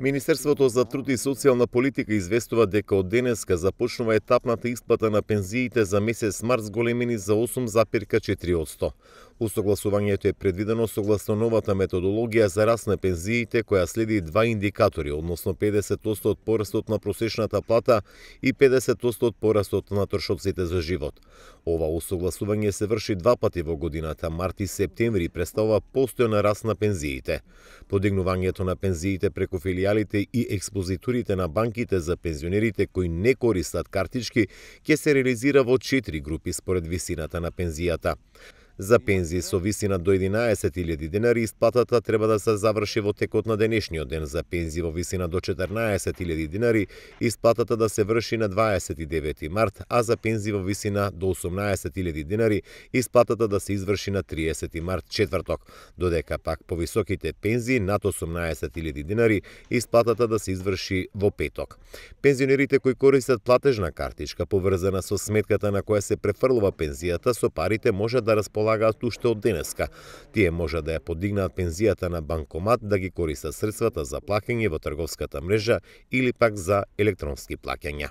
Министерството за труд и социјална политика известува дека од денеска започнува етапната исплата на пензиите за месец март зголемени за 8,4%. Усогласувањето е предвидено согласно новата методологија за раст на пензиите, која следи два индикатори, односно 50% од порастот на просечната плата и 50% од порастот на трошоците за живот. Ова усогласување се врши два пати во годината, март и септември, и представува постојан раст на пензиите. Подигнувањето на пензиите преку филијалите и експозитурите на банките за пензионерите кои не користат картички ќе се реализира во 4 групи според висината на пензијата. За пензии со висина до 11.000 денари исплатата треба да се заврши во текот на денешниот ден. За пензии во висина до 14.000 денари исплатата да се врши на 29 март, а за пензии во висина до 18.000 денари исплатата да се изврши на 30 март, четврток, додека пак по високите пензии над 18.000 денари исплатата да се изврши во петок. Пензионерите кои користат платежна картичка поврзана со сметката на која се префрлува пензијата, со парите може да располагаат уште од денеска. Тие може да ја подигнаат пензијата на банкомат, да ги користат средствата за плаќање во трговската мрежа или пак за електронски плаќања.